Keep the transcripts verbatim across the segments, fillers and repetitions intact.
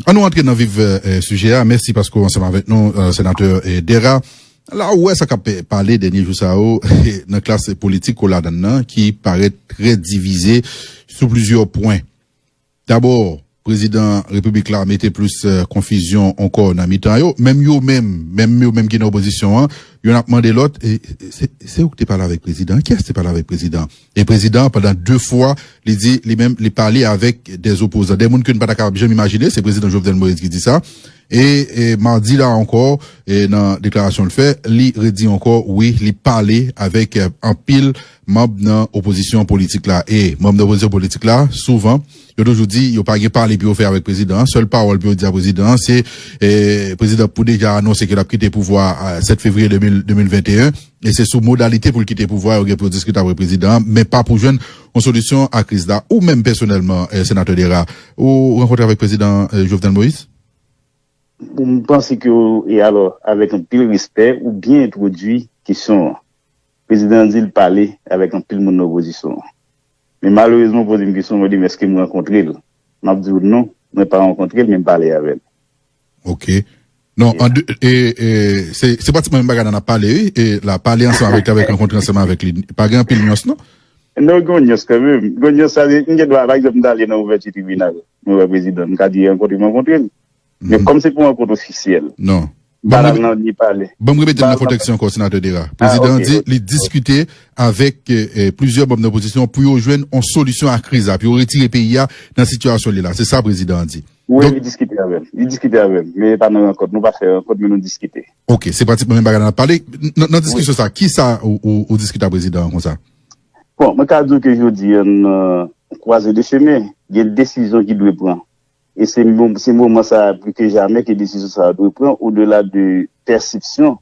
An nou antre nan vif eh, sijè a. Mèsi paske w ansanm avèk nou, eh, senatè eh, Dera. La ou wè sa k ap pale dènye jou sa yo nan klas politik ou ladan nan ki parèt trè divize sou plizyè pwen. Dabò, prezidan repiblik la mete plis eh, konfizyon ankò nan mitan yo. Menm yo menm, menm yo menm ki nan opozisyon an, youn ap mande lòt, e, e, se, se ou ki te pale avèk prezidan? Kiyès te pale avèk prezidan? E prezidan, pandan de fwa, li di li menm, li pale avèk de opozan, de moun ke n pa ta kapab janm imajine, se prezidan Jovenel Moïse ki di sa. E, e madi la ankò, e nan deklarasyon l fè, li redi ankò, wi, li pale avèk eh, anpil manm nan opozisyon politik la. E manm nan opozisyon politik la, souvan, yo toujou di yo pa gen pale pou yo fè avèk prezidan an. Sèl pawòl pou yo di a prezidan an, se eh, prezidan pou deja anonse ke l ap kite pouvwa a sèt fevriye de mil, de mil venteyen. E se sou modalite pou l kite pouvwa yo gen pou yo diskite avèk prezidan an, men pa pou jwenn yon solisyon a kriz la. Ou menm pèsonèlman, eh, senatè Dera, ou rankontre avèk prezidan eh, Jovenel Moïse? M panse ke, e alò, avèk anpil respè, ou byen entwodui kesyon an. Prezidan an di l pale avèk anpil moun nan opozisyon an. Men malerezman, ou poze m kesyon, ou mande m èske m rankontre l. M ap di w non, mwen pa rankontre l, men m pale avè l. Ok. Non, an de, e, e, se, se pratikman menm bagay la n ap pale, wi. E la, pale ansanm avèk li, avèk rankontre ansanm avèk li. Pa gen anpil nyans, non? Non, gen yon nyans kanmenm. Gen yon nyans, sa, m gen dwa, pa egzanp, m t ale nan ouvèti tribinal, mwen wè prezidan, m ka di rankontre m, rankontre l. Men kòm se pou yon rankont ofisyèl. Non. M pa t al nan ni pale. Ban m remete l nan konteksyon ankò, Senatè Dera. Prezidan an di li diskite avèk eh, plizyè manm nan opozisyon pou yo jwenn yon solisyon a kriz la, pou yo retire peyi a nan sitiyasyon li la. Se sa prezidan an di. Wi, li diskite avè m. Li diskite avè m. Men pa nan rankont. Nou pa fè rankont, men nou diskite. Ok, se pratikman menm bagay la n ap pale. Nan, nan diskisyon sa, ki sa ou, ou, ou diskite a prezidan an konsa? Bon, mwen ka di w ke jodi a, nan kwaze de chemen, gen desizyon ki dwe pran. E se, se moman sa a pli ke jamè ke desizyon sa a dwe pran odela de pèsepsyon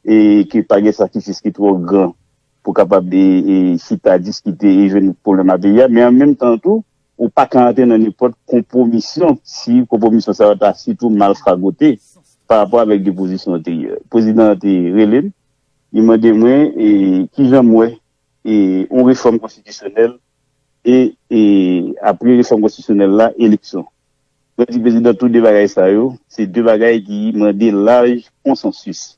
e ke pa gen sakrifis ki twò gran pou kapab e, e chita diskite e jwenn pwoblèm a peyi a. Men an menm tan tou, ou pa ka antre nan nenpòt konpwomisyon si konpwomisyon sa yo ta sitou mal fragote pa rapò avèk de pozisyon anteryè. Prezidan an te rele m, li mande mwen e, kijan m wè e, yon refòm konstitisyonèl e, e apre refòm konstitisyonèl la, eleksyon. Mwen di prezidan tou de bagay sa yo, se de bagay ki mande laj konsansis.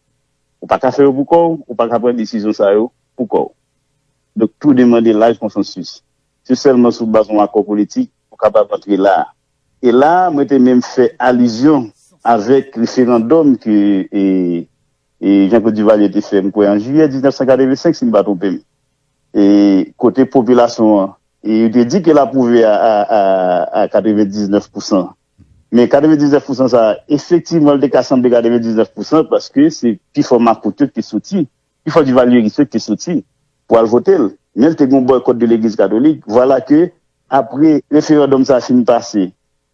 Ou pa ka fè yo pou kò w, ou pa ka pran desizyon sa yo pou kò w. Donk tou de mande laj konsansis. Se sèlman sou baz yon akò politik ou kapab antre la a. E la a, mwen te menm fè alizyon avèk referandòm ke e, e Jean-Claude Duvalier te fè, m kwè, an jiyè diznèf san katrevensenk, si m pa twonpe m. E kote popilasyon an, e yo te di ke l apwouve a, a, a, a katrevendiznèf pousan. Men katrevendiznèf pousan sa a, efektivman, l te ka sanble katrevendiznèf pousan paske se pifò makout yo ki te soti, pifò divalyeris yo ki te soti pou al vote l. Men l te gen yon bòykòt de legliz katolik. Vwala ke, apre referandòm sa a fin pase,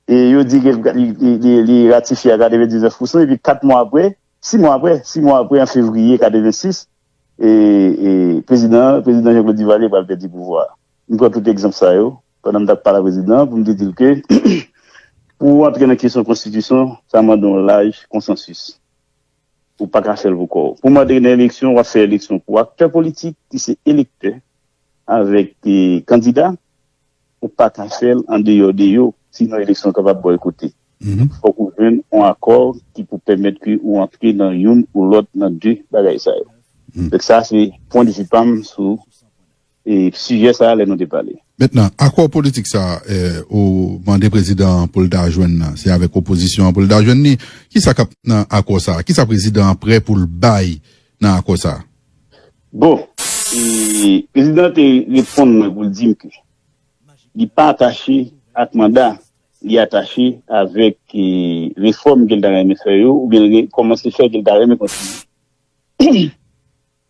e yo di ke li, li, li, li ratifye a katrevendiznèf pousan, epi kat mwa apre, sis mwa apre, sis mwa apre, an fevriye katrevensis, e, e prezidan, prezidan Jean-Claude Duvalier pral pèdi pouvwa a. M pran tout egzanp sa yo, pandan m t ap pale a prezidan an, pou m te di l ke, pou w antre nan kesyon konstitisyon, sa mande yon laj konsansis. Ou pa ka fè l pou kò w. Pou mande nan eleksyon, w ap fè eleksyon pou aktè politik ki se elektè avèk e, kandida, ou pa ka fè l andeyò de yo, sinon eleksyon an kapab bòykote. Fòk ou jwenn yon akò ki pou pèmèt ke ou antre nan youn ou lòt nan de bagay sa yo. Donk sa se pwen de vi pa m sou e, sijè sa a lè nou te pale. Mentnan, akò politik sa a eh, ou mande prezidan an pou l ta jwenn nan, se avèk opozisyon an pou l ta jwenn li. Kisa k ap nan akò sa a? Kisa prezidan an prè pou l bay nan akò sa a? Bon, e, prezidan an te reponn mwen pou l di m ke li pa atache ak manda, li atache avèk e, refòm ke l ta renmen fè yo oubyen l kòmanse fè ke l ta renmen kontinye.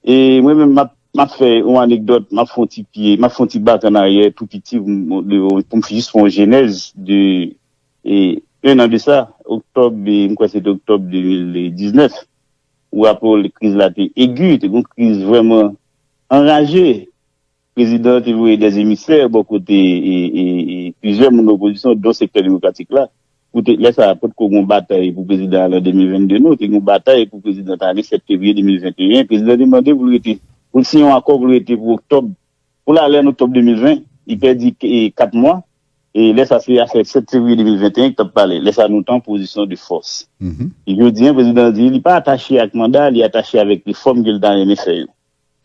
E mwen menm, m ap, m ap fè yon anekdòt, m ap fè yon ti pye, m ap fè yon ti bak an aryè tou piti pou m, pou m jis fè yon jenèz de e, en an de sa, oktòb, e, m kwè se te oktòb de mil diznèf, ou raple w kriz la te egi, te gen yon kriz vrèman anraje. Prezidan an te voye dè emisè bò kote e, e, e, plizyè moun nan opozisyon, don sektè demokratik la, pou te, lè sa a, potko gen yon batay pou prezidan al an de mil venn de, non, te gen yon batay pou prezidan ta ale sèt fevriye de mil venteyen. Prezidan te mande pou l rete, pou l siyen yon akò pou l rete pou oktòb, pou l ale an oktòb de mil ven, li pèdi e, kat mwa. E lè sa se afè sèt fevriye de mil venteyen ki t ap pale. Lè sa nou te an pozisyon de fòs. Jodi a, prezidan an di li pa atache ak manda, li atache avèk refòm ke l ta renmen fè yo.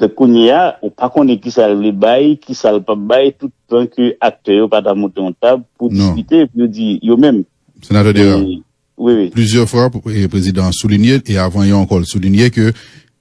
Donk kounye a, ou pa konnen kisa l vle bay, kisa l p ap bay, toutan ke aktè yo pa ta monte yon tab pou diskite, pou yo di yo menm. Senatè Dera, wi, wi. Plizyè fwa, prezidan an soulinye, e avan yè ankò, l soulinye ke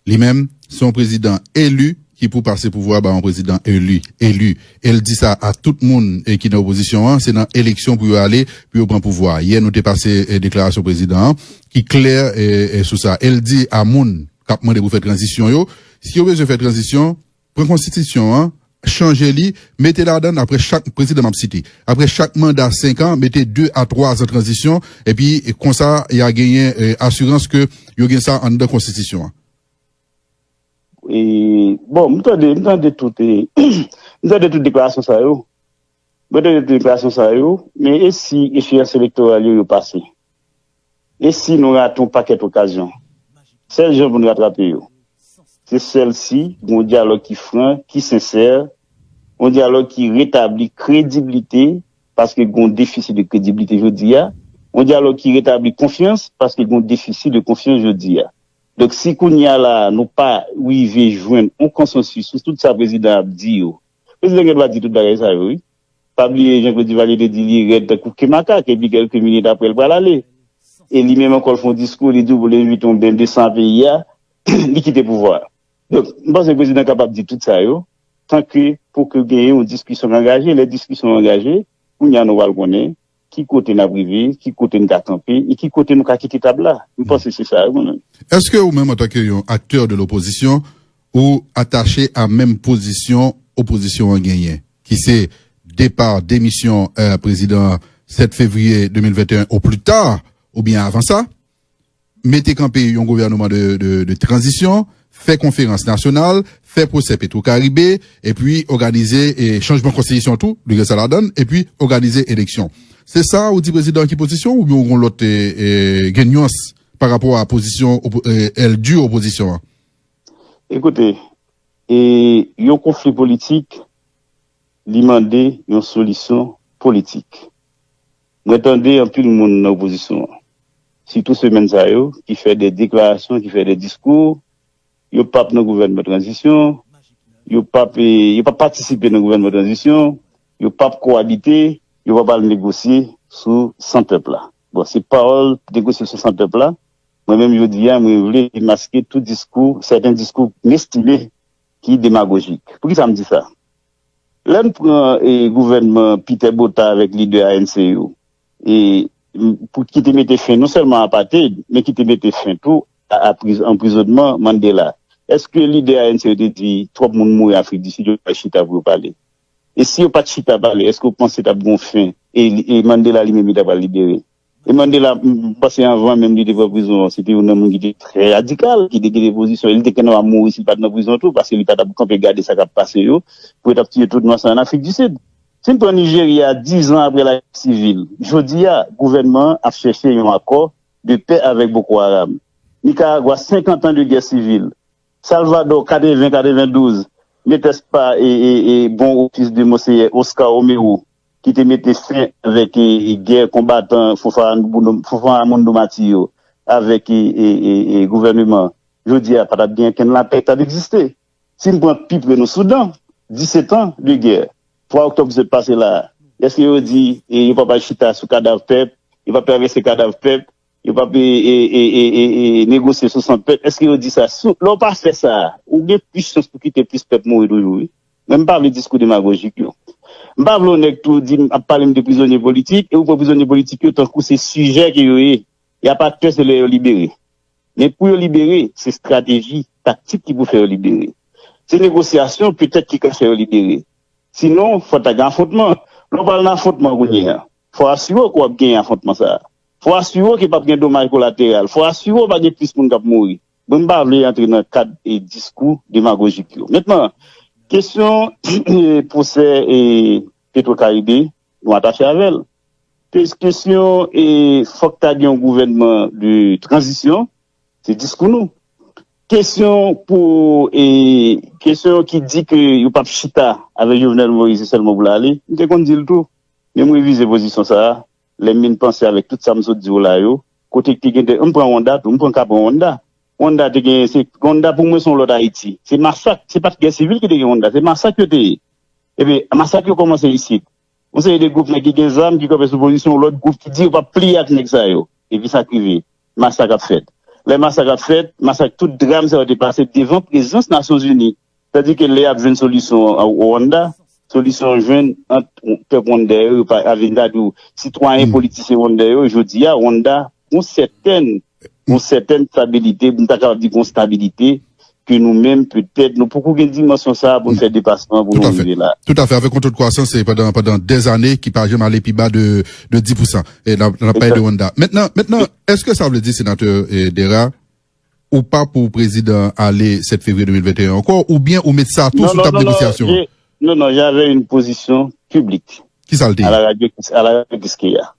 li menm, se yon prezidan eli ki pou pase pouvwa ba yon prezidan eli, eli. E l di sa a tout moun e ki nan opozisyon an, se nan eleksyon pou yo ale, pou yo pran pouvwa. Yè, nou te pase e, deklarasyon prezidan an, ki klè e, e, sou sa. E l di a moun k ap mande pou fè tranzisyon yo, si yo bezwen fè tranzisyon, pran konstitisyon an, chanje li, mete ladan l apre chak, prezidan m ap site, apre chak manda senk an, mete de a twa zan tranzisyon, epi e, konsa, y a genyen e, asirans ke yo gen sa anndan konstitisyon an. E, bon, m tande, m tande tout, e, m tande tout deklarasyon sa yo. M tande tout deklarasyon sa yo, men e si echeyans elektoral yo, yo pase? E si nou rate yon pakèt okazyon? Sèl jan pou nou ratrape yo, se sèl si gen yon dyalòg ki fran, ki sensè, yon dyalòg ki retabli krediblite, paske gen yon defisi de krediblite jodi a, yon dyalòg ki retabli konfyans, paske gen yon defisi de konfyans jodi a. Donk, si kounye a la, nou pa rive jwenn yon konsansis sou tout sa prezidan ap di yo, prezidan gen dwa di tout bagay sa yo, wi. Pa bliye, Jean Claude Duvalier te di li rèd tankou ke makak, epi kèlke minit apre, l pral ale. E li menm ankò, l fè yon diskou, li di w pou l envite yon bèn de san peyi a, li kite pouvwa a. Donk, m panse prezidan kapab di tout sa yo, tanke pou ke genyen yon diskisyon angaje. Lè diskisyon angaje, kounye a nou pral konnen ki kote n ap rive, ki kote n ka kanpe, e ki kote nou ka kite tab la. M panse se sa yo, mwen menm. Èske ou menm, antanke yon aktè de lopozisyon, ou atache a menm pozisyon opozisyon an genyen, ki se depa, demisyon e, prezidan an sèt fevriye de mil venteyen o pli ta, oubyen avan sa, mete kanpe yon gouvènman de, de, de tranzisyon, fè konferans nasyonal, fè pwosè Petro Caribe, epi òganize e, chanjman konstitisyon tou, li gen sa ladan l, epi òganize eleksyon. Se sa ou di prezidan an ki pozisyon, oubyen ou gen lòt e, e, gen nyans pa rapò a pozisyon opo- e, èl di opozisyon an? Ekoute, e, yon konfli politik, li mande yon solisyon politik. Mwen tande anpil moun nan opozisyon an, sitou semèn sa yo, ki fè de deklarasyon, ki fè de diskou, yo p ap nan gouvènman tranzisyon, yo p ap, e, yo p ap patisipe nan gouvènman tranzisyon, yo p ap kowabite, yo p ap al negosye sou san pèp la. Bon, se pawòl negosye sou san pèp la, mwen menm jodi a, mwen vle demaske tout diskou, sèten diskou m estime ki demagojik. Poukisa m di sa? Lè n pran e, gouvènman Peter Botha avèk lidè A N C yo, e, m- pou ki te mete fen non sèlman a apartheid, men ki te mete fen tou a, a priz- anprizonnman Mandela. Èske lidè A N C yo te di twòp moun mouri Afrik di Sid, yo pa chita pou yo pale? E si yo pa t chita pale, èske w panse t ap gen yon fen? E, e Mandela li menm li ta pral libere? E Mandela, m panse anvan menm li te pran prizon an, se te youn nan moun ki te trè radikal, ki te kite pozisyon. Li te kenbe ap mouri si l pa t nan prizon tou, paske li pa t ap kanpe gade sa k ap pase yo, pou yo t ap tiye tout nwa sa an Afrik di Sid. Si n pran Nijerya, diz an apre lagè sivil, jodi a, gouvènman an ap chèche yon akò de pè avèk Boko Haram. Nikaragwa, senkant an de gè sivil. Salvadò, katreven, katrevendouz, mete pa e, e, e bon ofis de Monseyè Oscar Romero, ki te mete fen avèk e, e gè konbatan Fonfara Mundo- Fonfara Mundo Mati yo avèk e, e, e, e gouvènman. Jodi a, pa t ap gen okenn lapè k t ap egziste. Si n pran pi pre nou, Soudan, disèt an de gè. Twa oktòb ki sot pase la a, èske yo di e, yo p ap al chita sou kadav pèp, yo p ap travèse kadav pèp, yo p ap e, e, e, e, e, e negosye sou san pèp? Èske yo di sa? Sou, lè w pa fè sa, ou gen plis chans pou kite plis pèp mouri toujou, wi. Men m pa vle diskou demagojik yo. M pa vle yon nèg tou di m ap pale m de prizonye politik, e ou pran prizonye politik yo tankou se sijè ke yo ye. Y ap aktè se lè yo libere. Men pou yo libere, se estrateji, taktik ki pou fè yo libere. Se negosyasyon petèt ki ka fè yo libere. Sinon, fò ta gen afwontman. Lè w pral nan afwontman kounye a, fò w asire w ke w ap genyen afwontman sa a. Fò w asire w ke p ap gen domaj kolateral. Fò w asire w pa gen plis moun k ap mouri. Bon, m pa vle antre nan kad e diskou demagojik yo. Mentnan, kesyon pwosè e Petro Caribe, nou atache avè l. Kes- Kesyon e fòk ta gen yon gouvènman de tranzisyon, se diskou nou. Kesyon pou e kesyon ki di ke yo p ap chita avèk Jovenel Moïse, se sèlman pou l ale, m te konn di l tou. Men m revize pozisyon sa a, lè m vin panse avèk tout sa m sot di w la yo, kote ki te gen de, m pran Wanda tou, m pran ka pran Wanda. Wanda te gen, se, Wanda pou mwen se yon lòt Ayiti. Se masak, se pa t gè sivil ki te gen Wanda, se masak yo te ye. Epi, masak yo kòmanse isit. Yon seri de gwoup nèg ki gen zam, ki kanpe sou pozisyon, yon lòt gwoup ki di yo p ap pliye ak nèg sa yo. Epi sa k rive, masak ap fèt. Lè masak ap fèt, masak, tout dram sa yo te pase devan prezans Nasyonzini. Tandike lè y ap jwenn solisyon an Rwanda, solisyon an jwenn ant pèp Rwanda yo, pa, avè m ta di w, sitwayen, politisyen Rwanda yo, jodi a, Rwanda, yon sètèn, yon sètèn stabilite, m ta kapab di yon stabilite, ke nou menm, petèt, nou poko gen dimansyon sa a pou n fè depasman pou nou rive la. Toutafè. Avèk yon to de kwasans, e pandan, pandan dèzane ki pa janm ale pi ba de, de dis pousan. E n ap, n ap pale de Rwanda. Mentnan, mentnan, èske sa vle di, senatè, e, Dera, ou pa pou prezidan ale sèt fevriye de mil venteyen ankò, oubyen ou met sa tou sou tab negosyasyon an? Non, non, non, non, non, j'avais une position publique. Ki sa l te ye? À la radio, à la radio Kiskeya.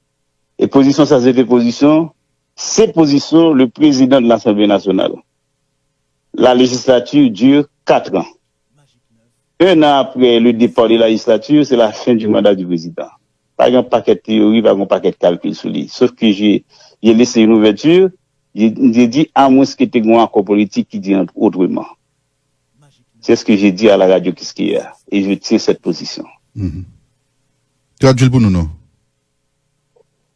E pozisyon sa, se te pozisyon, se pozisyon le président de l'Assemblée nationale. La législature dure quatre ans. Un an après le départ de la législature, c'est la fin du mandat du président. Pa gen pakèt teyori, pa gen pakèt kalkil sou li. Sauf que j'ai, j'ai laissé une ouverture, j'ai, j'ai dit, à moins que te gen yon akò politik ki di an-, autrement. C'est ce que j'ai dit à la radio Kiskeya, et je tiens cette position. Tradui l pou nou, non?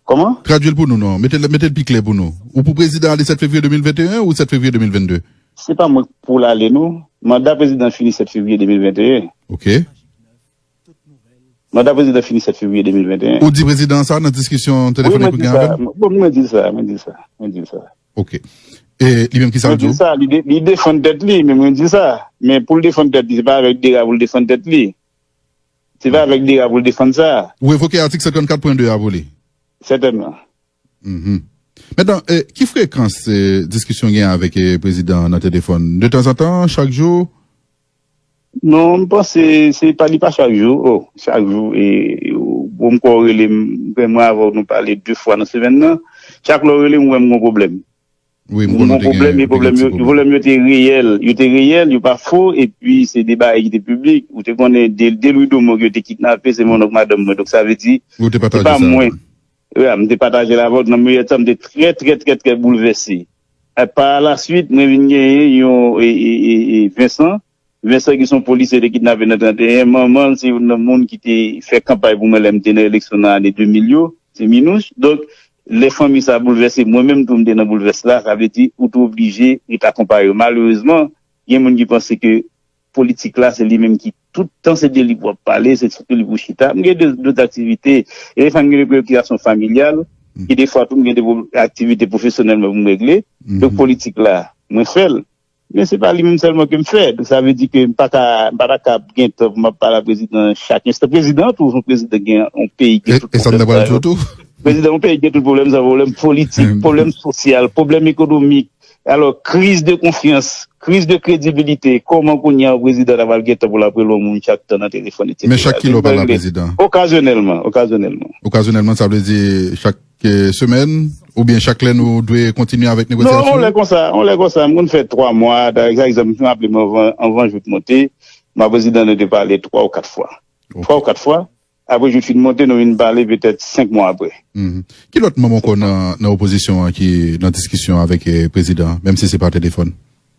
Kòman? Tradui l pou nou, non. Mete l, mete l pi klè pou nou. Ou pou prezidan ale sèt fevriye de mil venteyen ou sèt fevriye de mil vennde? Se pa mwen pou l ale, non. Manda prezidan fini sèt fevriye de mil venteyen. Ok. Manda prezidan fini sèt fevriye de mil venteyen. Ou di prezidan sa nan diskisyon telefonik ou gen avè l? Wi, mwen di sa. Bon, mwen di sa, mwen di sa, mwen di sa. Ok. E li menm, ki sa l di w? Mwen di sa, li de-, li defann tèt li, men mwen di sa. Men pou l defann tèt li, se pa avèk Dera pou l defann tèt li. Se pa avèk Dera pou l defann sa. Ou evoke atik senkannkat pwen de a pou li? Sètènman. Mhm. Mentnan, e, ki frekans, e, diskisyon gen avèk, e, prezidan an nan telefòn? De tanzantan, chak jou? Non, m panse se pa, li pa chak jou. Oh, chak jou, e, ou, bon, m kwè w rele m, mwen avè w nou pale de fwa nan semèn nan. Chak lè w rele m, ou wè m gon pwoblèm. Wi, m konnen w te gen pwoblèm, e pwoblèm yo, pwoblèm yo te reyèl, yo te reyèl, yo pa fo, epi se de bagay ki te piblik. Ou te konnen De, De Louis Domeau ke yo te kidnape, se monnonk madanm mwen. Donk, sa vle di, se pa mwen. Wi, m te pataje l avè w. Nan meyè tan, m te trè, trè, trè, trè boulvèse. E pa la suite, mwen vin genyen yon, e, e, e, e, Vincent, Vincent ki se yon polisye te kidnape nan trannteyen, manman l se youn nan moun ki te fè kanpay pou mwen lè m te nan eleksyon nan ane de mil yo, se Minouche. Donk, lè fanmi sa a boulvèse, mwen menm tou m te nan boulvès la, sa vle di ou tou oblije ret akonpaye yo. Malerezman, gen moun ki panse ke politik la se li menm ki tout tan se de li pou ap pale, se de li pou chita. M gen de, dòt aktivite, e defwa m gen de preyokipasyon familyal, e defwa tou m gen de pwo-, aktivite pwofesyonèl mwen pou m regle. Donk politik la, mwen fè l. Men se pa li menm sèlman ke m fè. Donk, sa vle di ke m pa ka, m pa ta ka gen tan pou m ap pale a prezidan chak enstan. Prezidan an tou, se yon prezidan gen yon peyi ki gen tout pwoblèm sa yo. Prezidan yon peyi gen tout pwoblèm sa yo, pwoblèm politik, pwoblèm sosyal, pwoblèm ekonomik. Alò, kriz de konfyans, kriz de kredibilite. Kòman kounye a yon prezidan ta pral gen tan pou l ap rele yon moun chak tan nan telefòn, etsetera? Men chak kilè w pale a prezidan? Okazyonèlman, okazyonèlman. Okazyonèlman, sa vle di chak e, semèn, oubyen chak lè nou dwe kontinye avèk negosyasyon? Non, yon lè konsa, yon lè konsa, m konn fè twa mwa, pa egzanp, m raple m anvan, anvan jou t monte, m a prezidan nou te pale twa ou kat fwa. Ok. Twa ou kat fwa, apre jou t fin monte, nou vin pale petèt senk mwa apre. Mhm. Ki lòt manm ankò nan, nan opozisyon an ki nan diskisyon avèk, e, prezidan an, menm si se pa telefòn?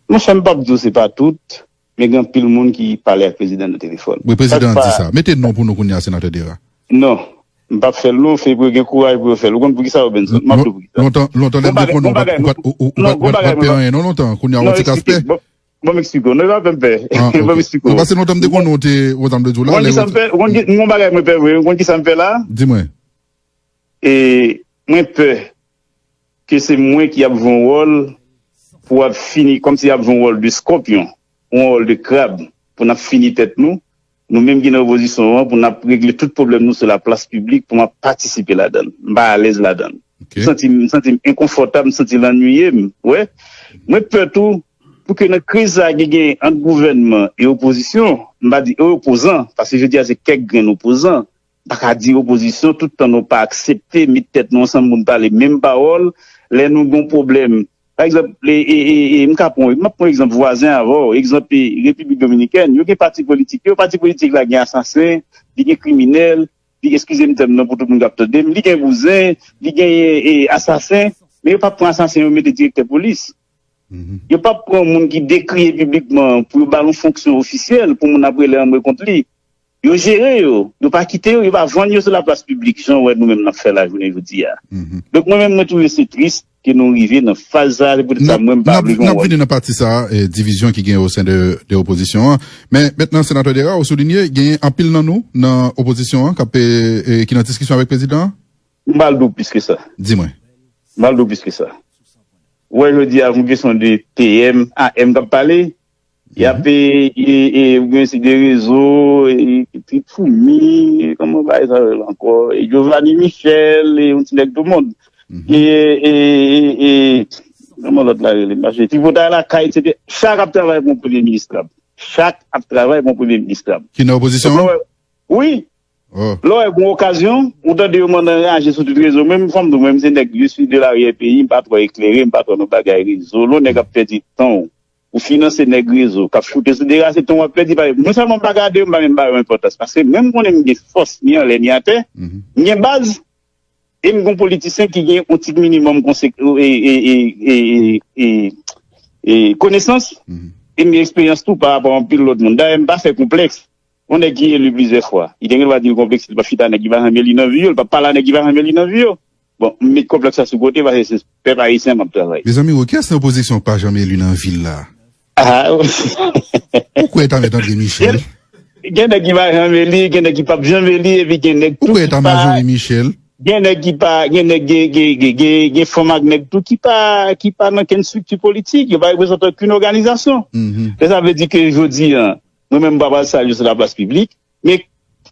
Monchè, m p ap di w se pa tout, men gen anpil moun ki pale ak prezidan nan telefòn. Wi, prezidan an di sa. Mete non pou nou kounye a, senatè Dera. Non, m p ap fè l non, fè pou yo gen kouraj pou yo fè l. Ou konn poukisa, Robinson? M ap di w poukisa. Lontan, lontan lè m te konnen ou pa t, ou, ou, ou pa t, ou pa t pè anyen non lontan. Kounye a, ou ti ka pè. Bon, bon, m eksplike w. Non, e pa fè m pè. Bon, m eksplike w. Non, paske lontan m te konnen ou te, ou konn sa m vle di w la. Ou konn kisa m fè? Ou konn ki, m gon bagay mwen pè vre. Ou konn kisa m fè la? Di mwen. E mwen pè ke se mwen ki ap jwe yon wòl pou ap fini, kòmsi y ap jwe yon wòl de skòpyon, yon wòl de krab, pou n ap fini tèt nou, nou menm ki nan opozisyon an, pou n ap regle tout pwoblèm nou sou laplas piblik, pou m ap patisipe ladan l. M pa alèz ladan l. Ok. M santi m, m santi m enkonfòtab, m santi l annuiye m. Wè, mwen pè tou pou ke nan kriz sa a ki gen ant gouvènman e opozisyon, m pa di e opozan, paske jodi a se kèk grenn opozan, pa ka di opozisyon, tout tan nou pa aksepte met tèt nou ansanm pou n pale menm pawòl, lè nou gen yon pwoblèm. Pa egzanp, e, e, e, e, m ka pran, m ap pran egzanp vwazen avè w, egzanp, e, Repiblik Dominikèn, yo gen pati politik yo, pati politik la gen asasen, li gen kriminèl, li, eskize m tèm nan pou tout moun k ap tande m, li gen bouzen, li genyen e, asasen, men yo p ap pran asasen yo mete direktè polis. Yo p ap pran moun ki dekriye piblikman pou yo ba l yon fonksyon ofisyèl pou moun ap rele anmwe kont li. Yo jere yo, yo pa kite yo, yo pa vann yo sou laplas piblik, jan w wè nou menm n ap fè lajounen jodi a. Donk, mwen menm, mwen twouve se tris ke nou rive nan faz sa a, se poutèt sa mwen m pa vle gen yon wòl. N ap vini nan pati sa a, e, divizyon ki gen o sen de, de opozisyon an. Men, mentnan, Senatè Dera, ou soulinye, genyen anpil nan nou, nan opozisyon an, k ap, e, e, ki nan diskisyon avèk prezidan an? M pral di w plis ke sa. Di mwen. M pral di w plis ke sa. Ou wè, jodi a, yon kesyon de P M, A M k ap pale, y ap, e, e, e, ou gen si de rezo, e, Trip Foumi, e, kòman bagay sa rele ankò? E Giovanni Michel, e, yon ti nèg tou mond. E, e, e, e, kòman lòt la rele? Mache, Tripotay Lakay, etsetera. Chak ap travay pou yon premye minis krab. Chak ap travay pou yon premye minis krab. Ki nan opozisyon an? Wi. Lè w wè gon okazyon, ou tande yo mande anraje sou tout rezo. Menm fò m di w, mwen, m se nèg, je suis de l'arrière-pays, m pa twò eklere, m pa twò nan bagay rezo. Lè w nèg ap pèdi tan w, ou finanse nèg rezo, k ap choute sou dera, se tan w ap pèdi. Pa, non sèlman m pa gade yo, m pa menm ba yo enpòtans. Paske menm konnen m gen fòs, ni anlè, ni atè, m gen baz, e m gon politisyen ki gen yon ti minimòm konsek-, e, e, e, e, e, e, e konesans, e m gen eksperyans tou pa rapò a anpil lòt moun. Dayè, m pa fè konplèks. Yon nèg ki eli plizyè fwa, li te gen dwa di l konplekse, li p ap chita nèg ki pa janm eli nan vi yo, li p ap pale a nèg ki pa janm eli nan vi yo. Bon, m met konplèks sa sou kote, paske se pèp ayisyen m ap travay. Mezanmi, o, kiyès nan opozisyon k pa janm eli nan vi l la? Ah, ou kwè e ta Mèt André Michel? Gen, gen nèg ki pa janm eli, gen nèg ki p ap janm eli, epi gen nèg tou ki pa. Ou kwè e ta Majorie Michel? Gen nèg ki pa, gen nèg, gen, gen, gen, gen, gen fanm ak nèg tou ki pa, ki pa nan kenn estrikti politik, yo pa reprezante okenn òganizasyon. Men sa vle di ke jodi a, mwen menm m pa pral salye sou laplas piblik, men,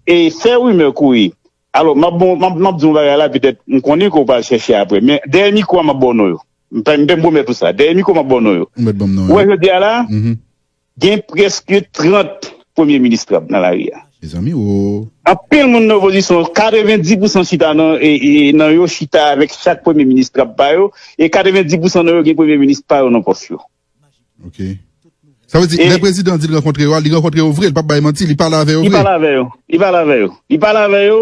e, fè rimè kouri. Alò, m ap bon, m ap, m ap di yon bagay la, petèt, m konnen ke w pral chèche apre, men dèyè mikwo a, m ap ba w non yo. M pè, m pè m pwomèt ou sa. Dèyè mikwo, m ap ba w non yo. Ou mèt ban m non yo. Ou wè jodi a la, gen prèske trant premye minis krab nan lari a. Mezanmi, o. Anpil moun nan opozisyon, katrevendis pousan chita nan, e, e, nan yo chita avèk chak premye minis krab pa yo, e katrevendis pousan nan yo gen premye minis pa yo nan pòch yo. Ok. Sa vle di, lè prezidan an di l rankontre yo a, li rankontre yo vre, li p ap bay manti, li pale avè yo vre. Li pale avè yo. Li pale avè yo. Li pale avè yo.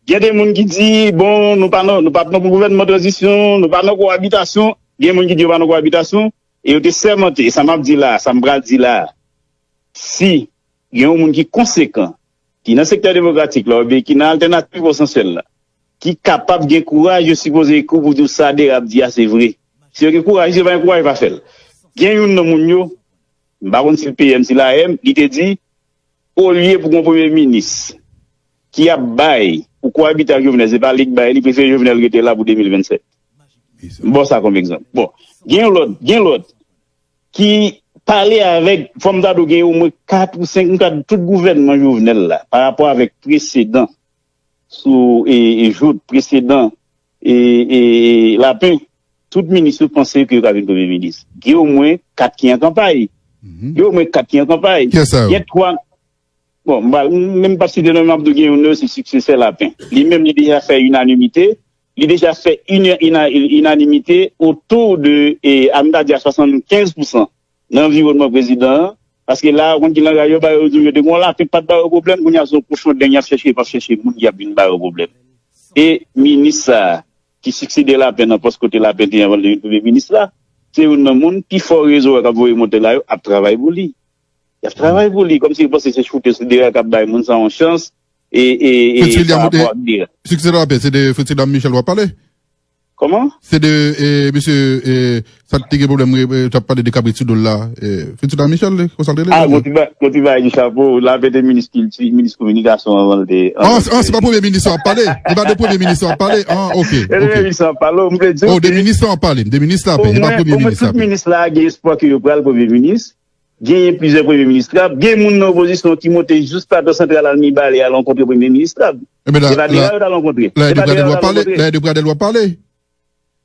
Gen de moun ki di, bon, nou pa nan, nou p ap nan gouvènman tranzisyon, nou pa nan kowabitasyon. Gen moun ki di yo pa nan kowabitasyon. E yo te sèmante, e sa m ap di la a, sa m pral di la a, si gen yon moun ki konsekan, ki nan sektè demokratik la, oubyen ki nan altènativ potansyèl la, ki kapab gen kouraj, yo sipoze ekri w pou di w sa Dera ap di a se vre. Si yo gen kouraj, si yo pa gen kouraj, yo pa fè l. Gen youn nan moun yo, m pa konn si l P M, si l A M, li te di, olye pou gon premye minis ki ap bay pou kowabite ak Jovenel, se pa li k bay, li prefere Jovenel rete la pou de mil vennsèt. M ba w sa kòm egzanp. Bon, gen yon lòt, gen lòt ki pale avèk, fò m ta di w gen omwen kat ou senk, m ka di tout gouvènman Jovenel la, pa rapò avèk presedan sou, e, e, Jout, presedan, e, e, e, Lapen, tout minis yo panse ke yo ka vin premye minis. Gen omwen kat ki an kanpay. Gen omwen kat ki an kanpay. Kiyès sa yo? Gen twa. Bon, m pa, m menm p ap site non, m ap di w gen youn nan yo se siksesè Lapen. Li menm, li deja fè inanimite. Li deja fè ina-, ina-, inanimite otou de, e, a, m ta di a swasannkenz pousan nan anviwònman prezidan an. Paske la, ou konn ki langaj yo ba yo, yo di w yo te gon lapen k pa t ba yo pwoblèm, kounye a se yon kochon deng y ap chèche, yo p ap chèche moun ki ap vin ba yo pwoblèm. E minis sa a, ki siksede Lapen nan pòs kote Lapen te ye anvan l te vin premye minis la, se youn nan moun pi fò rezo a k ap voye monte la yo ap travay pou li. Y ap travay pou li, kòmsi yo panse se choute sou dera k ap bay moun sa yon chans, e, e, e, pa rapò ak dera. Fritz Lapen, se de Fritz Dam Michel w ap pale? Kòman? Se de, e, misye, e, sa te gen pwoblèm, e, t ap pale de kabrit sou do l la, e, Fritz Dam Michel, konsa l rele? Ah, gon ti ba-, gon ti bagay di chapo, Lapen te minis kilti, minis kominikasyon anvan l te, anvan l te. Ah, se pa premye minis w ap pale? Se pa de premye minis w ap pale? Ah, ok, ok. Se de minis w ap pale, m vle di w. Oh, de minis w ap pale, de minis la, se pa premye minis la. Omwen tout minis la gen espwa ke yo pral premye minis. Genyen plizyè premye minis krab. Gen moun nan opozisyon ki monte jis Plato Santral al Mibalè al rankontre premye minis krab. Se pa Dera yo t al rankontre. Se pa Dera yo t al rankontre. La e de Pradèl w ap pale?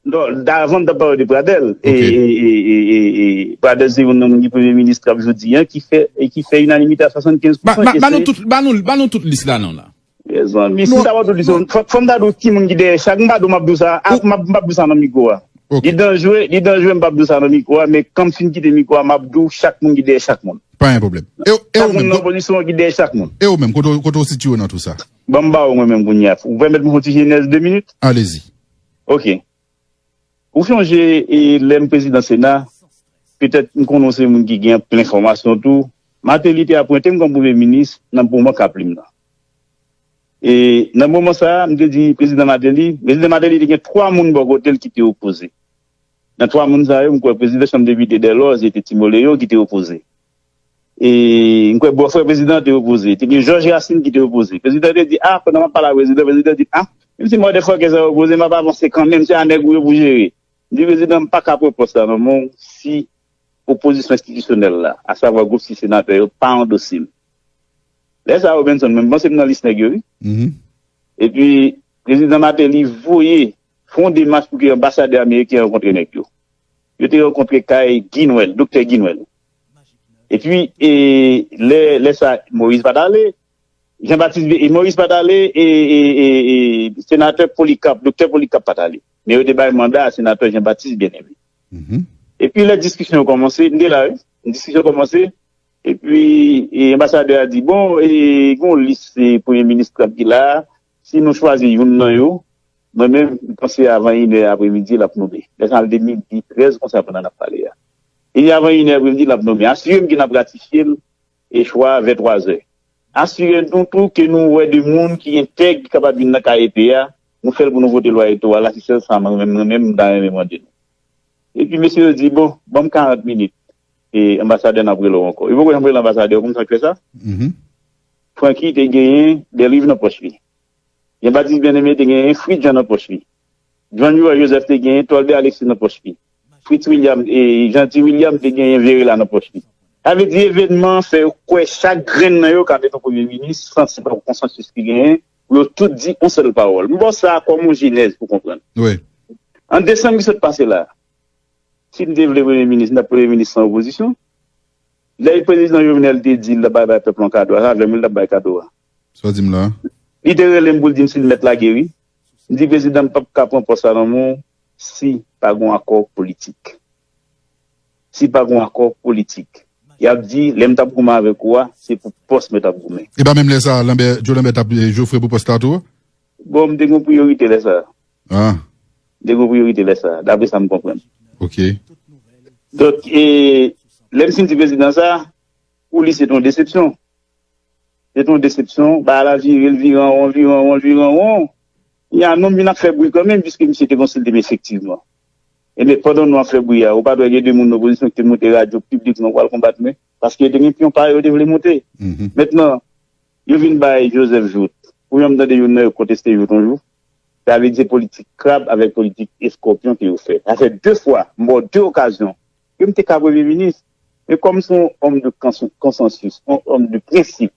Non, avan m t ap pale de Pradèl. E, e, e, e, e, e, Pradèl se youn nan moun ki premye minis krab jodi a, ki fè, e ki fè inanimite a swasannkenz pousan. Ba, ba, ba nou tout, ba nou, ba nou tout lis la non la. Mezanmi, si m ta ba w tout lis, fò, fò m ta di w ki moun ki dèyè chak, m pa di w m ap di w sa, a, m ap, m ap di w sa nan mikwo a. Li danjre, li danjre, m p ap di w sa nan mikwo a, men kan m fin kite mikwo a, m ap di w chak moun ki dèyè chak moun. Pa gen pwoblèm. E, e ou menm, nan opozisyon ki dèyè chak moun. E ou menm, kote, kote w sitiye w nan tou sa? Ban m ba ou mwen menm kounye a. Ou pèmèt mwen fè yon ti jenèz de minit? Alezi. Ok. Ou sonje, e, lè m prezidan Sena, petèt m konnen w se moun ki gen plen fòmasyon tou. Martelly te apwente m kòm premye minis nan moman Kaplim nan. E nan moman sa a, m te di prezidan Martelly, prezidan Martelly te gen twa moun bò kote l ki te opoze. Nan twa moun sa yo, m kwè prezidan chanm depite Delòz, e te Timoleyo ki te opoze. E m kwè bòfrè prezidan an te opoze. Te gen Jòj Rasin ki te opoze. Prezidan te di, a, pandan m ap pale a prezidan, prezidan di, a, menm si motherfucker sa yo opoze, m ap avanse kanmenm, se a nèg ou yo pou jere. M di, prezidan, m pa ka pran pòs la nan men w si opozisyon enstitisyonèl la, asavwa gwoup sis senatè yo, pa andose m. Lè sa a, Robinson, mwen, m panse m nan lis nèg yo, wi. Epi, prezidan Martelly voye, fè yon demach pou ke anbasadè ameriken rankontre nèg yo. Yo te rankontre kay Guy Noël, doktè Guy Noël. Epi, e, lè, lè sa, Moïse pa t ale, Jean Baptiste, Be- e Moïse pa t ale, e, e, e, e senatè Polycarpe, doktè Polycarpe pa t ale. Men yo te bay manda a senatè Jean Baptiste Bien-Aimé. Epi lè diskisyon yo kòmanse, m te la, wi. Diskisyon kòmanse, epi e, anbasadè a di, bon, e, gen yon lis e, premye minis k ap gen la, si nou chwazi youn nan yo, mwen menm, m panse avan inè apremidi, l ap nonmen. Lè sa a, l te midi trèz konsa pandan n ap pale a. E avan inè apremidi, l ap nonmen. Asire m ke n ap ratifye l, e chwa a vè twa zè. Asire nou tou ke nou wè de moun ki entèg, ki kapab vin nan K E P a, nou fè l pou nou vote lwa elektoral la, se sèl sa mwen menm, mwen menm, m ta renmen mande nou. Epi mesye yo di, bon, ban m karant minit. E anbasadè, n ap rele w ankò. Yo poko janm rele anbasadè, ou konn sa k fè sa? Francky te genyen de liv nan pòch li. Jean Baptiste Bien-Aimé te genyen Fritz Jean nan pòch li. John Murat Joseph te genyen Tolbert Alexis nan pòch li. Fritz William e Jeanty William te genyen Verela nan pòch li. Sa vle di evènman an fè yo kwè chak grenn nan yo ka mete yon premye minis san se pa yon konsansis ki genyen pou yo tout di yon sèl pawòl. M ba w sa kòm yon jenèz pou konprann. An desanm ki sot pase la, si n te vle premye minis, n t ap premye minis san opozisyon. Lè prezidan Jovenel te di l t ap bay, bay pèp lan kado a, se avè m wi l t ap bay kado a. Sa w di m la? Li te rele m pou l di m si l mèt lage wi. M di prezidan m p ap ka pran pòs la nan men w si pa gon akò politik. Si pa gon akò politik. Y ap di lè m t ap goumen avèk ou a, se pou pòs mwen t ap goumen. E pa menm lè sa a, Lambert, Joe Lambert t ap e, jofre pou pòs la tou? Bon, m te gen yon priyorite lè sa a. Ah. M te gen yon priyorite lè sa a, daprè sa m konprann. Ok. Donk, e, lè m fin di prezidan sa, pou li se te yon desepsyon. Se te yon desepsyon, bagay la vire, l vire an won, l vire an won, l vire an won. Kounye a, non m vin ap fè bri kanmenm, piske misye te konsilte m efektivman. Ebyen, pandan nou ap fè bri a, ou pa t wè gen de moun nan opozisyon ki te monte radyo piblikman pou al konbat mwen, paske yo te gen pyon pa yo yo te vle monte. Mentnan, yo vin bay Joseph Jouthe. Ou janm tande youn nan yo konteste Jouthe yon jou? Sa vle di se politik krab avèk politik eskòpyon ke yo fè. Sa fè de fwa, m ba w de okazyon, ke m te ka premye minis. Men kòm m se yon òm de kons- konsansis, yon òm de prensip,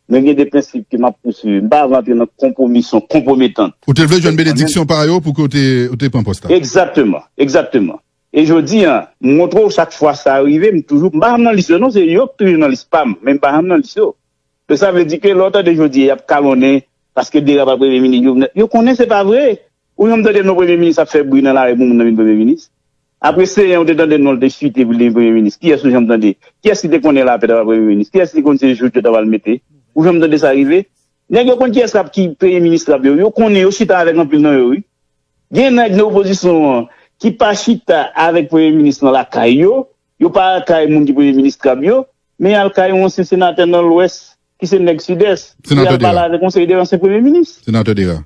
mwen gen de prensip ke m ap pouswiv. M pa vle antre nan konpwomisyon konpwometant. Ou te vle jwenn benediksyon pa yo pou ke w te, ou te pran pòs la? Egzakteman, egzakteman. E jodi a, m montre w chak fwa sa rive, m toujou, m pa janm nan lis yo non, se yo k toujou nan lis pa m, men m pa janm nan lis yo. Donk sa vle di ke lè w tande jodi a y ap kalonnen paske Dera pral premye minis, Jovenel, yo konnen se pa vre. Ou janm tande non premye minis ap fè bri nan lari pou moun nan vin premye minis? Apre Seyen, ou te tande non l te chite pou l te vin premye minis. Kiyès ou janm tande? Kiyès ki te konnen Lapè ta pral premye minis? Kiyès ki konn se Jouthe yo ta pral mete? Ou janm tande sa rive? Nèg yo konn kiyès k ap ki premye minis k ap yo. Yo konnen, yo chita avèk anpil nan yo, wi. Gen nèg nan opozisyon an ki pa chita avèk premye minis nan lakay yo, yo pa al kay moun ki premye minis k ap yo, men y al kay yon ansyen senatè nan Lwès, ki se nèg Sidès, pou y al pale avèk yon seri de ansyen premye minis. Senatè Dera,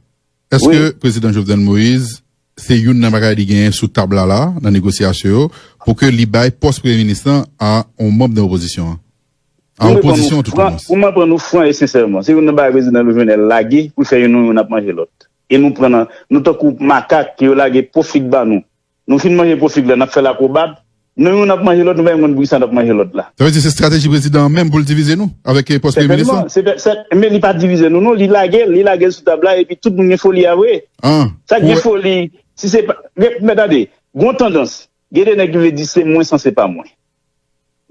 èske prezidan Jovenel Moïse se youn nan bagay li genyen sou tab la la, nan negosyasyon yo, pou ke li bay pòs premye minis lan a yon manm nan opozisyon an? A opozisyon, an tout fran- omwens. Pou mwen pran nou fran e sensèman, se youn nan bagay prezidan Jovenel lage pou l fè youn nou youn ap manje lòt. E nou pran nan, nou tankou makak ke yo lage pwofit ba nou. Nou fin manje pwofit la, n ap fè l akwobat. Nou youn ap manje lòt, nou pa menm konn poukisa n ap manje lòt la. Sa vle di se estrateji prezidan an menm pou l divize nou avèk, eh, pòs premye minis lan? Sètènman, se, se, men li pa divize nou non, li lage l, li lage l sou tab la, epi tout moun gen foli a vre. Sa k gen foli, si se pa, men, men tande, gon tandans, gen de nèg ki vle di se mwen san se pa mwen.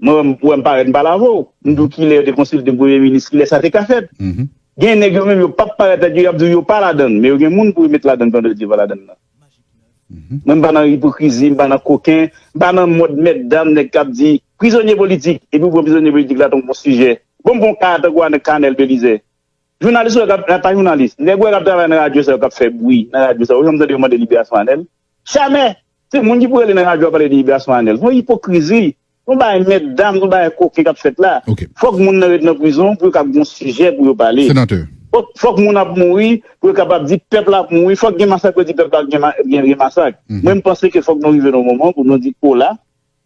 Mwen, ou wè m parèt, m pale avè w. M di w kilè yo te konsilte m premye minis, kilè sa te ka fèt. Gen nèg yo menm, yo p ap parèt tèt yo, y ap di w yo pa ladann, men yo gen moun pou yo met ladann pandan yo di yo pa ladann nan. Mwen, m pa nan ipokrizi, m pa nan koken, m pa nan mòd mètdam, nèg k ap di prizonye politik, epi w pran prizonye politik la tankou yon sijè. Bon, m pran yon ka tankou Anèl Kanèl Belizè. Jounalis ou wè k ap, pa jounalis, nèg ou wè k ap travay nan radyo sa yo, k ap fè bri nan radyo sa yo, ou janm tande yo mande liberasyon Anèl? Jamè! Se moun ki pou rele nan radyo a pale de liberasyon Anèl. Se yon ipokrizi. Se yon bagay mètdam, se yon bagay koken k ap fèt la. Fòk moun nan ret nan prizon pou yo kab gen yon sijè pou yo pale. Fòk, fòk moun ap mouri pou yo kapab di pèp la ap mouri. Fòk gen masak pou yo di pèp la gen, ma- gen, gen masak. Mwen, m panse ke fòk nou rive nan yon moman pou nou di ola,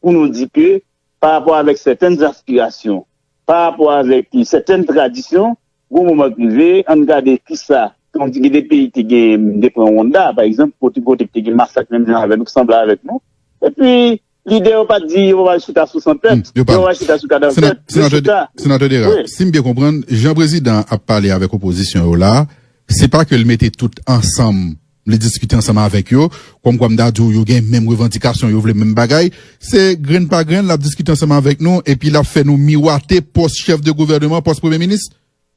pou nou di ke pa rapò avèk sètèn aspirasyon, pa rapò avèk sètèn tradisyon, gon moman k rive, ann gade kisa, kon di gen de peyi te gen, te pran Wanda, pa egzanp, kote, kote ki te gen masak menm jan avè nou, ki sanble avèk nou. Epi, lidè yo pa t di yo pa chita sou san pèp, yo pa chita sou kadav pèp, yo chita. Senatè Dera, si m byen konprann, jan prezidan an ap pale avèk opozisyon yo la, se pa ke l mete tout ansanm, li diskite ansanm avèk yo, kòmkwa m ta di w yo gen menm revandikasyon, yo vle menm bagay. Se grenn pa grenn, l ap diskite ansanm avèk nou, epi l ap fè nou miwate pòs chèf de gouvèneman, pòs premye minis.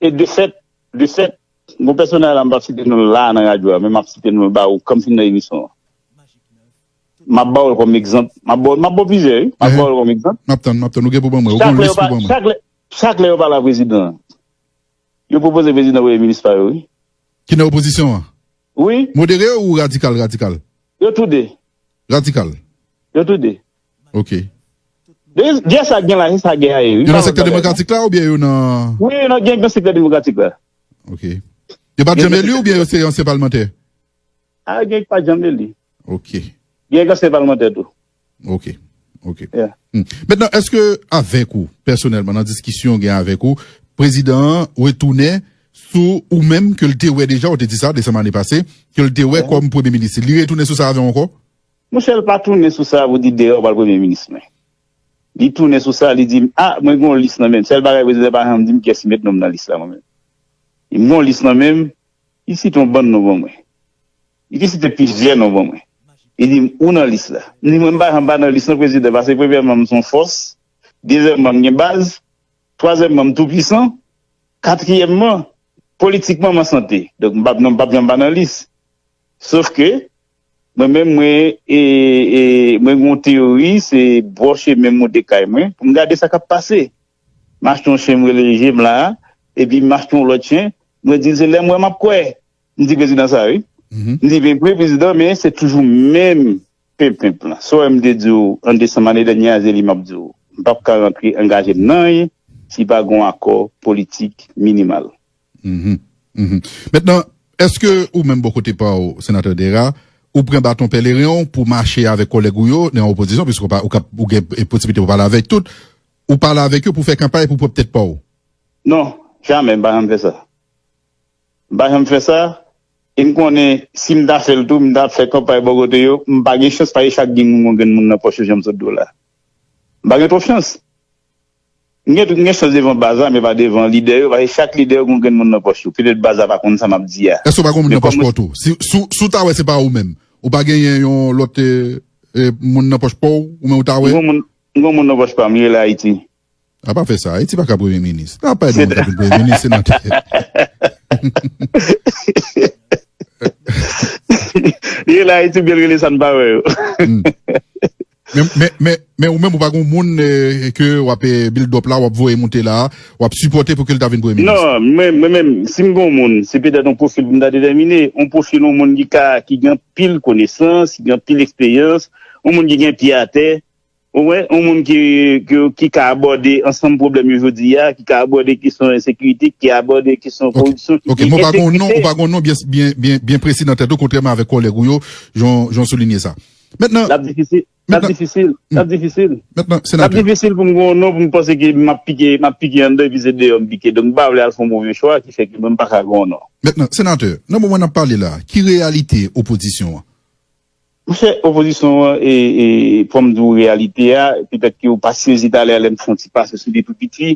E de fèt, de fèt, gon pèsonaj la m p ap site non l la nan radyo a, men m ap site non l ba ou kòm fin nan emisyon an. M ap ba w l kòm egzanp. M ap ba w, m ap ba w plizyè, wi. M ap ba w l kòm egzanp. M ap tann, m ap tann. Ou gen pou ban mwen. Ou gen yon lis pou ban mwen. Chak lè, chak lè yo pale a prezidan an, yo pwopoze prezidan premye minis pa yo, wi. Ki nan opozisyon an? Wi. Modere ou radikal, radikal? Yo tou de. Radikal? Yo tou de. Ok. De, de sa gen la, se sa gen a ye, wi. Yo nan sektè demokratik la oubyen yo nan... Wi, yo nan, gen nan sektè demokratik la. Ok. Yo pa t janm eli oubyen yo se ansyen palmantè? A, gen ki pa t janm eli. Ok. Gen ki ansyen palmantè tou. Ok. Ok. Mentnan, èske avèk ou, pèsonèlman, nan diskisyon w gen avèk ou, prezidan an retounen sou ou menm ke l te wè deja, ou te di sa desanm ane pase, ke l te wè kòm premye minis? Li retounen sou sa avè w ankò? Monchè, l pa tounen sou sa pou di Dera pral premye minis mwen. Li tounen sou sa, li di m, a, mwen gen yon lis nan men m. Sèl bagay prezidan pa janm di m kiyès ki met non m nan lis la, mwen menm. Li di m gen yon lis nan men m, li site yon bann non ban mwen. Li te site plizyè non ban mwen. Li di m, ou nan lis la. M di, mwen, m pa janm pa nan lis non, prezidan, paske premyèman, m se yon fòs. Dezyèmman, m gen baz. Twazyèmman, m tou pwisan. Katriyèmman, politikman, m an sante. Donk, m p ap, non, m p ap janm pa nan lis. Sof ke, mwen menm, mwen, e, e, mwen gen yon teyori, se bwòche men m monte kay mwen, pou m gade sa k ap pase. M achte yon chen, m rele je m la a, epi m achte yon lòt chen, mwen di l se lè m wè m ap kwè. M di prezidan sa, wi. M di, men, men, prezidan, men se toujou menm penpenp lan. Sa w wè m te di w an desanm ane dènye a, se li m ap di w. M p ap ka rantre angaje m nan anyen si pa gen yon akò politik minimal. Mentnan, èske ou menm bò kote pa w, senatè Dera, ou pran baton pèleren w pou mache avèk kòlèg ou yo nan opozisyon, piske ou pa, ou ka, ou gen posiblite pou pale avèk tout, ou pale avèk yo pou fè kanpay pou pwòp tèt pa w? Non, jamè, m pa janm fè sa. M pa janm fè sa. E m konnen si m ta fè l tou, m ta fè kanpay bò kote yo, m pa gen chans, paske chak gen moun, gon grenn moun nan pòch yo, jan m sot di w la. M pa gen twòp chans. M gen, m gen chans devan baz la, men pa devan lidè yo, paske chak lidè yo gon grenn moun nan pòch yo. Petèt baz la pa konn sa m ap di a. Èske w pa gon moun nan pòch pa w tou? Si, si, si w ta wè se pa ou menm, ou pa genyen yon lòt, e, e, moun nan pòch pa w, ou menm ou ta wè? M gon moun, m gon moun nan pòch pa m, li rele Ayiti. A pa fè sa, Ayiti pa ka premye minis. A pa ede moun ka vin premye minis, senatè. Li rele Ayiti, byen rele sa n pa wè yo. Men, men, men, men ou menm, ou pa gen moun, e, ke w ap, e, build up la, w ap voye monte la, w ap sipòte pou ke l ta vin premye minis? Non, mwen, mwen menm, si m gen yon moun, se petèt yon pwofil pou m ta detèmine, yon pwofil yon moun ki ka, ki gen anpil konesans, ki gen anpil eksperyans, yon moun ki gen pye atè, ou wè, yon moun ki, ki, ki ka abòde ansanm pwoblèm yo jodi a, ki ka abòde kesyon ensekirite, ki abòde kesyon korisyon, ki gen ensekirite. Ok, men w pa gen yon non, ou pa gen yon non byen, byen, byen, byen presi nan tèt ou, kontrèman avèk kòlèg ou yo, jan, jan w soulinye sa. Mentnan, l ap difisil, l ap difisil, l ap difisil. Mentnan, senatè. L ap difisil pou m gen yon non, pou m panse ke m ap pike, m ap pike anndan, epi se deyò m pike. Donk, m pa vle al fè yon move chwa, ki fè ke mwen, m pa ka gen yon non. Mentnan, senatè, nan moman n ap pale la, ki reyalite opozisyon an? Monchè, opozisyon an, e, e, fò m di w reyalite a, petèt ke w pa sezi talè a lè m fè yon ti pase sou li tou piti.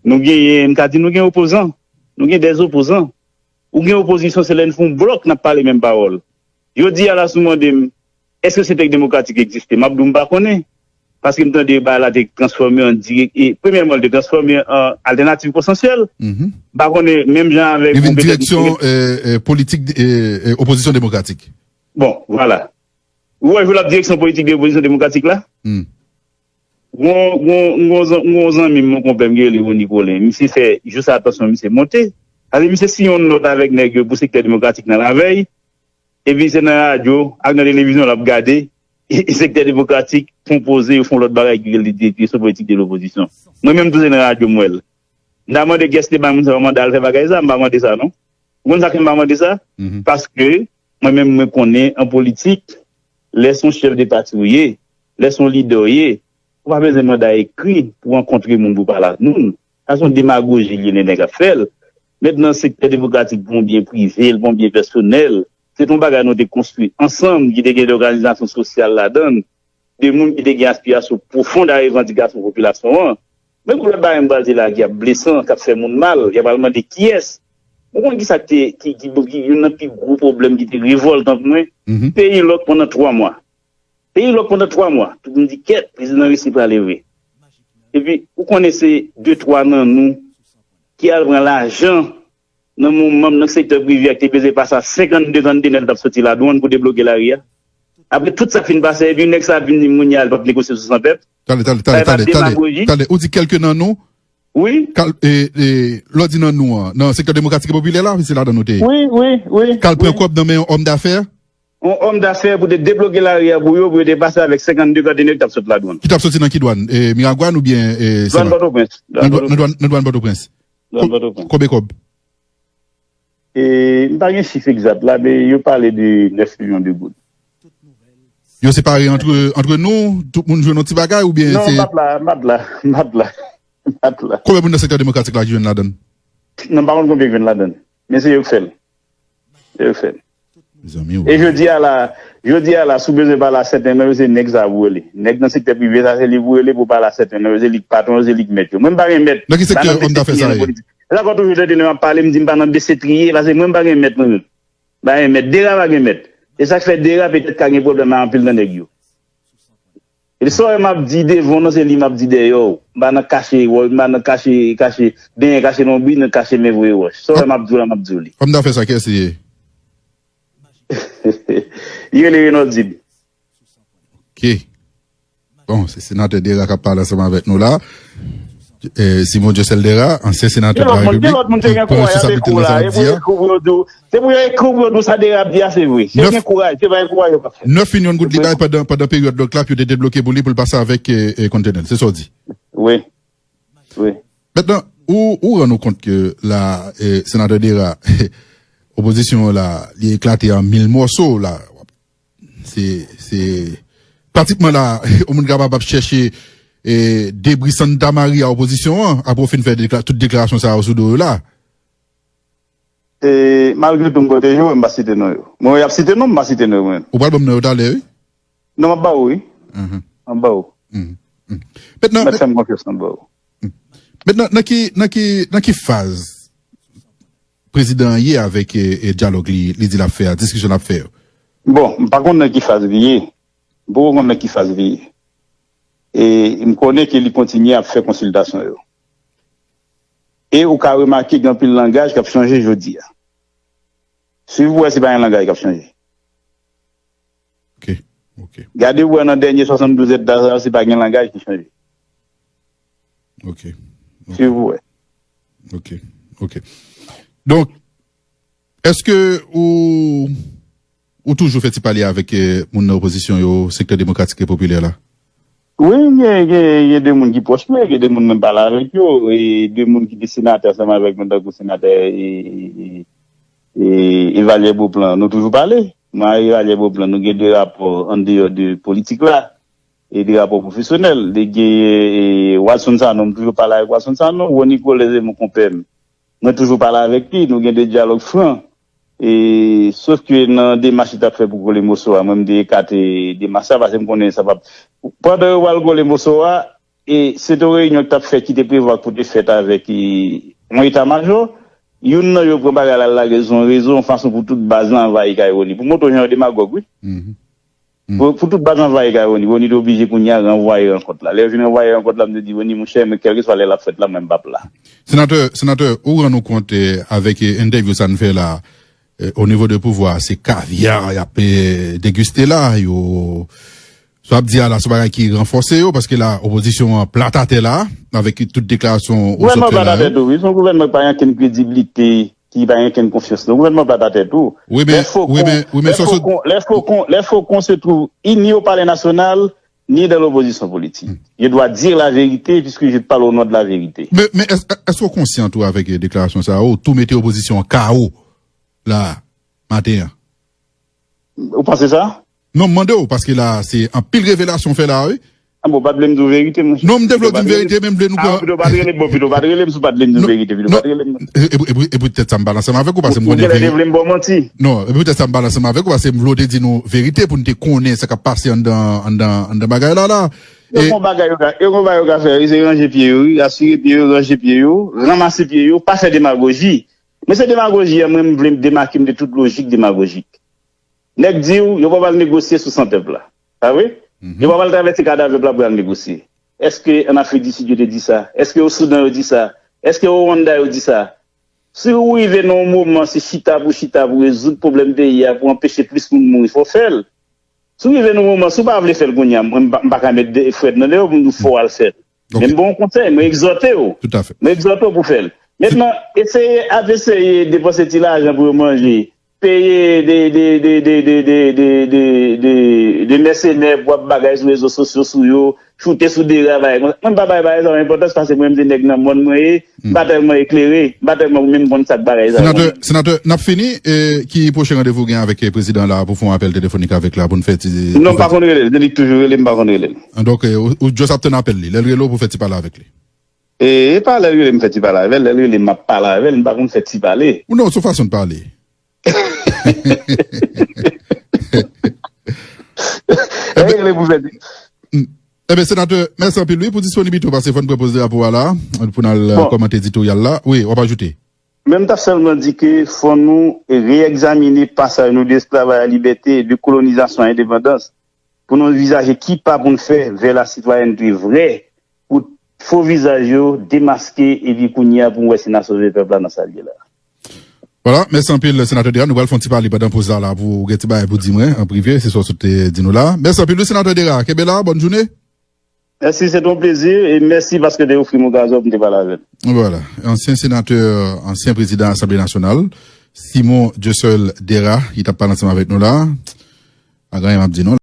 Nou genyen, m ka di nou gen opozan. Nou gen dè opozan. Ou gen opozisyon, se lè n fè yon blòk, n ap pale menm pawòl. Jodi a la, si w mande m, èske Sentèg Demokratik egziste? M ap di w m pa konnen. Paske m tande bagay la te transfòme an dirèk, e, premyèman, l te transfòme an altènativ konsansyèl. M pa konnen, menm jan avèk... Li vin direksyon, e, e, politik, e, e, opozisyon demokratik. Bon, vwala. Ou wè, jodi a, direksyon politik de opozisyon demokratik la? Gon, gon, gon, zan- gon zanmi m, yon konpè m, ki rele Rony Colin. Misye fè jous atansyon, misye monte. Paske misye siyen yon nòt avèk nèg yo pou sektè demokratik nan lavèy, epi se nan radyo ak nan televizyon l ap gade, e sektè demokratik konpoze, yo fè yon lòt bagay ki rele direksyon politik de lopozisyon. Mwen menm tou se nan radyo m wè l. M ta mande kiyès te bay moun sa manda al fè bagay sa, m pa mande sa non. Ou konn sa fè m pa mande sa? Paske mwen menm mwen konnen an politik, lè se yon chèf de pati ou ye, lè se yon lidè ou ye, ou pa bezwen manda ekri pou rankontre moun pou pale ak moun. Sa se yon demagoji li ye nèg ap fè l. Mentnan sektè demokratik pou yon byen prive l, pou yon byen pèsonèl, se te yon bagay nou te konstwi ansanm ki te gen de òganizasyon sosyal ladan l, de moun ki te gen aspirasyon pwofon a revandikasyon popilasyon an. Men pou lòt bagay m pral di la ki ap blesan, k ap fè moun mal, y ap al mande kiyès. Ou konn kisa ki te ki ki ki youn nan pi gwo pwoblèm ki te revòltan pou mwen? Peyi lòk pandan twa mwa. Peyi lòk pandan twa mwa. Tout moun di kèt, prezidan resi prale vre. Epi ou konnen se de twa nan nou ki al pran lajan nan yon manm nan sektè prive a ki te bezwen pase a senkannde kòntenè t ap soti ladwann pou debloke lari a. Apre tout sa fin pase, epi nèg sa ap vin di m kounye a l p ap negosye sou san pèp. Tande, tande, tande, tande, tande, tande. Ou di kèlke nan nou? Wi. Kal, e, e, lè w di nan nou an, nan sektè demokratik e popilè la, se ladan nou te ye. Wi, wi, wi. K al pran kòb nan men yon òm dafè? Yon òm dafè pou te debloke lari a pou yo, pou yo te pase avèk senkannde kòntenè ki t ap sot ladwann. Ki t ap soti nan ki dwann? E, Miragwàn oubyen, e, Dwann Pòtoprens. Nan dwann, nan dwann Pòtoprens. Dwann Pòtoprens. Konbyen kòb? E, m pa gen chif egzat la, men yo pale de nèf milyon de goud. Yo separe antre, antre nou, tout moun jwenn yon ti bagay oubyen se... Non, m ap la, m ap la, m ap la, m ap la. Konbyen moun nan sektè demokratik la ki jwenn ladan l? Non, m pa konn konbyen ki jwenn ladan l. Men se yo k fè l. Se yo k fè l. Mezanmi, e jodi a la, jodi a la, si w bezwen pale a sèten nan yo, se nèg sa pou w rele. Nèg nan sektè prive sa, se li pou w rele pou w pale a sèten nan yo, se li k patwon yo, se li k mèt yo. Mwen, m pa gen mèt. Nan ki sektè òm dafè sa ye? Sa fè toujou tande lè m ap pale, m di m pa nan besetriye, paske mwen, m pa gen mèt mwen menm. M pa gen mèt. Dera pa gen mèt. E sa k fè Dera petèt ka gen pwoblèm ak anpil nan nèg yo. E sa w wè m ap di devan w nan, se li m ap di dèyè w. M pa nan kache wòch, m pa nan kache, kache, benyen kache lonbri, nan kache men voye wòch. Sa w wè m ap di w la, m ap di w li. Òm dafè sa, kiyès li ye? Li rele Reynolds Zib. Ok. Bon, se senatè Dera k ap pale ansanm avèk nou la. Eh, Simon Dieuseul Dera, ansyen senatè de la Repiblik, ki pran responsablite nan sa l ap di a. Se pou yo ekri w pou yo di w sa Dera ap di a, se vre. Si yo gen kouraj, se pa gen kouraj yo p ap fè. Nèf milyon goud li bay pandan, pandan peryòd lòk la, pou yo te debloke pou li, pou l pase avèk, eh, eh, kòntenè l. Se sa w di? Wi. Wi. Mentnan, ou, ou rann ou kont ke la, eh, senatè Dera, opozisyon an la, li eklate an mil mòso la. Se, se pratikman la, yon moun kapab ap chèche, eh, debri Santa Maria opozisyon an, apre w fin fè dekla-, tout deklarasyon sa yo sou do yo la. E, malgre tou, m pwoteje yo, m pa site non yo. Mwen, y ap site non, m pa site non yo, mwen. Ou pral ban m non yo talè, wi? Non, m ap ba ou, wi. M ap ba ou. Mentnan, mèt fè m konfyans, m ap ba ou. Mentnan, nan ki, nan ki, nan ki faz prezidan an ye avèk, e, e, dyalòg li, li di l ap fè a, diskisyon l ap fè yo? Bon, m pa konn nan ki faz li ye. M poko konn nan ki faz li ye. E m konnen ke li kontinye ap fè konsiltasyon yo. E ou ka remake gen anpil langaj k ap chanje jodi a. Swiv pou wè si pa gen langaj k ap chanje. Ok, ok. Gade pou wè nan dènye swasanndouz èdta sa yo si pa gen langaj ki chanje. Ok, ok. Swiv pou wè. Ok, ok. Donk, èske ou, ou toujou fè ti pale avèk, eh, moun nan opozisyon yo, sektè demokratik e popilè la? Wi, gen, gen, gen de moun ki pwòch mwen, gen de moun mwen pale avèk yo, e de moun ki te senatè ansanm avèk mwen, tankou senatè, e, e, e, e, Evalye Beauplan, nou toujou pale. Mwen ak Evalye Beauplan, nou gen de rapò andeyò de politik la, e de rapò pwofesyonèl. Li gen, e, Wadson Sanon, m toujou pale avèk Wadson Sanon, Rony Collet se mon konpè m. Mwen toujou pale avèk li, nou gen de dyalòg fran. E, sof ke nan demach li t ap fè pou kole moso a, mwen m te ekate demach sa, paske m konnen sa p ap, pandan yo pral kole moso a, e, se te yon reyinyon ki t ap fèt, ki te prevwa pou te fèt avèk, e, yon eta majò. Youn nan yo pran bagay la, l lage l sou yon rezo, yon fason pou tout baz la anvayi kay Rony. Pou montre w jan yo demagòg, wi. Pou, pou tout baz anvayi kay Rony, Rony te oblije kounye a ranvwaye rankont la. Lè yo fin ranvwaye rankont la, m te di Rony, monchè, men kèlkeswa lè l ap fèt la, mwen m p ap la. Senatè, senatè, ou rann ou kont, eh, avèk, eh, entèvyou sa n fè la, eh, o nivo de pouvwa, se kavya y ap, eh, degiste la, yo, sa w ap di a la, se yon bagay ki ranfòse yo, paske la, opozisyon an plat atè la, avèk tout deklarasyon ou sot fè la yo. Gouvènman plat atè tou, wi, se yon gouvènman ki pa gen ankenn kredibilite, si pa gen kenn konfyans nan gouvènman, plat atè tou. Wi, men, wi, men, wi, men, lè fokon, lè fokon, lè fokon se twouv ni o palè nasyonal, ni dans l'opposition politique. Je dois dire la vérité puisque je parle au nom de la vérité. Men, men èske, èske w konsyan tou avèk, eh, deklarasyon sa a, ou tou mete opozisyon an kawo la, maten an? Ou panse sa? Non, m mande w, paske la, se anpil revelasyon w fè la, wi. Ah bon, pa t vle m di w verite, monchè. Non, m te vle w di m verite, men m vle nou... Ah, pito pa t rele m, bon, pito pa t rele m, si w pa t vle m di w verite, pito pa t rele m. E, e, e, e poutèt sa m pale ansanm avèk ou, paske m konnen... Ou genlè te vle m ba w manti. Non, e poutèt sa m pale ansanm avèk ou, paske m vle w te di nou verite pou n te konnen sa k ap pase anndan, anndan, anndan bagay la, la. Yo gon bagay yo ka, yo gon bagay yo ka fè, wi, se ranje pye yo, wi, asire pye yo, ranje pye yo, ranmase pye yo, pa fè demagoji. Men se demagoji a, mwen, m vle m demake m de tout lojik demagojik. Nèg di w, yo pral negosye sou san pèp la. Pa vre? Yo pral travèse kadav pèp la pou y al negosye. Èske ann Afrik di Sid yo te di sa? Èske o Soudan yo di sa? Èske o Rwanda yo di sa? Si w rive nan yon moman, se chita pou chita pou rezoud pwoblèm peyi a, pou anpeche plis moun mouri, fò w fè l. Si w rive nan yon moman, si w pa vle fè l kounye a, mwen, m pa, m pa ka met de, frèt nan deyò pou m di w fò w al fè l. Men m ba w yon konsèy, mwen egzòte w. Mwen egzòte w pou fè l. Mentnan, eseye, ap eseye depanse ti lajan pou yo manje, peye de, de, de mèsenè pou ap bagay sou rezo sosyo sou yo, choute sou Dera, bagay konsa. Mwen, m pa bay bagay sa yo enpòtans, paske mwen, m se nèg nan mòn mwen ye, m pa tèlman eklere, m pa tèlman menm konn sa k bagay sa yo. Senatè, senatè, n ap fini, e ki pwochen randevou w gen avèk, e, prezidan la pou fè yon apèl telefonik avèk la pou n fè ti... Non, m pa konn rele l, se li k toujou rele m, m pa konn rele l. Ah, donk, e, ou, ou just ap tann apèl li. Lè l rele w pou w fè ti pale avèk li. E, e pa lè l rele m fè ti pale avè l, lè l rele m m ap pale avè l, m pa konn fè ti pale. Ou non, se yon fason de pale. Lè l rele pou fè ti... Ebyen, senatè, mèsi anpil, wi, pou disponiblite w, paske fò n pran poz drapo a la, pou n al, e, kòmante editoryal la. Wi, w ap ajoute. Men m t ap sèlman di ke fò nou reyegzamine pasaj nou de esklavay a libète, de kolonizasyon a endepandans, pou nou anvizaje ki pa pou n fè vè lasitwayènte vrè, pou fo vizaj yo demaske, epi kounye a pou n wè si n a sove pèp la nan sa l ye la. Vwala, mèsi anpil, senatè Dera. Nou pral fè yon ti pale pandan poz la, la, pou w gen ti bagay pou di mwen, an prive, se sa w sot te di nou la. Mèsi anpil, wi, senatè Dera. Kenbe la, bòn jounen. Mèsi, se te yon plezi, e mèsi paske w te ofri m okazyon pou m te pale avè l. Vwala, ansyen senatè, ansyen prezidan Asanble Nasyonal, Simon Dieuseul Dera, ki t ap pale ansanm avèk nou la. Pa gen anyen m ap di non.